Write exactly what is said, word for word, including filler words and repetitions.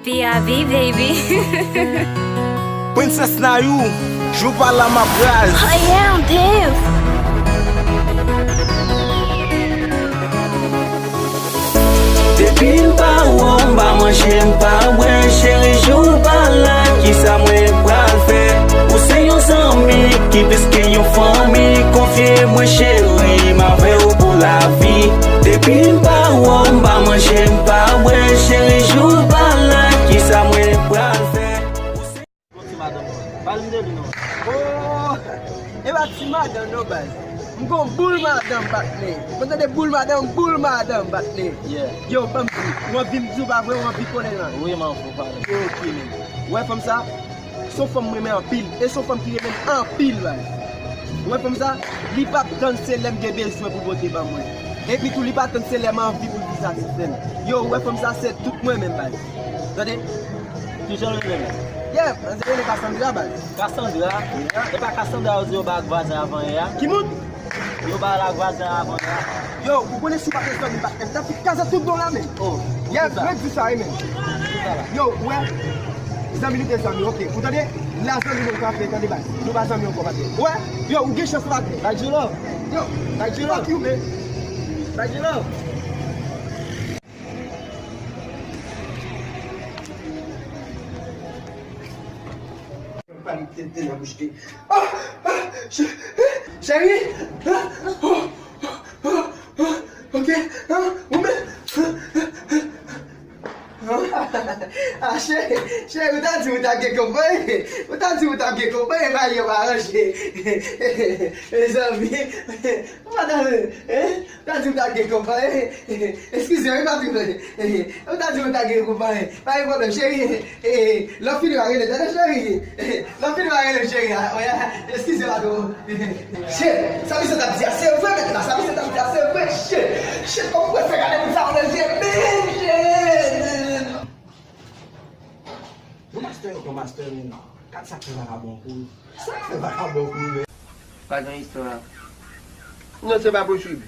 P I V, baby. Princess Nayou, jou pa la m ap raz. Oh yeah, I'm Dave. Depi m pa wè w, m pa manje, m pa bwè. Cheri, jou pa la, kisa mwen pral fè? Ou se yon zanmi ki plis ke yon fanmi. Konfye mwen, cheri, m avè w pou lavi. Depi m pa wè w, m pa manje, m pa bwè. Cheri, jou pa la, kisa mwen pral fè? Gon ti madanm non. Pale m de li non. Oh! E pa ti madanm non baz. M gon boul madanm patnè. Mwen tande boul madanm, boul madanm patnè. Yeah. Yo, ban m di, w anvi m di w pa vre, w anvi konnen lan. Wi, m anvi w pale. Ok, men. Ou wè fanm sa? Se yon fanm m renmen anpil. E se yon fanm ki renmen m anpil baz. Ou wè fanm sa? Li p ap tann se lè m gen bezwen pou pote ban mwen. Epi tou li pa tann se lè m anvi pou l vin satisfè m. Yo, ou wè fanm sa se tout mwen menm baz. Tande? Kijan l rele menm? Yeah, manzè rele Cassandra baz. Cassandra? E pa Cassandra yo di yo bay ak vwazen avan yè a? Ki moun? Yo bay la ak vwazen avan yè a? Yo, ou konnen si w pa te zanmi m pa t menm t ap fin kaze tout non la menm. Oh, Yeah, poukisa? Mwen di sa wi menm. Yo, ou wè? Zanmi li te zanmi, ok. Ou tande? La zanmi nou ka fè, tande baz. Nou pa zanmi ankò patnè. Ou wè? Yo, ou gen chans patnè. Bay Djilo. Yo, Bay Djilo. Fuck you, man. Bay Djilo. Pale tenten nan bouch li. Ah, ah, che- Cheri! Ah, oh, oh, oh, ok, ah, ou menm? Ah, cheri, cheri, ou ta di ou ta gen konpayi. Ou ta di ou ta gen konpayi, bagay yo pa ranje. Mezanmi, ou pa ta, hein? Ou ta di ou ta gen konpayi. Eskize m, wi, patnè. Ou ta di ou ta gen konpayi. Pa gen pwoblèm, cheri. Lè w fini w a rele, tande, cheri. Lè w fini w a rele, cheri. Eskize m, patnè. Shit, sa misye t ap di a se vre, mèt la. Sa misye t ap di a se vre. Shit, shit, kòman mwen fè gade moun sa nan je, men, shit. Yon mastè, yon mastè, men. Gad sa k fè vakabon kouri. Sa k fè vakabon kouri, men. Pa gen istwa. Non, se pa posib.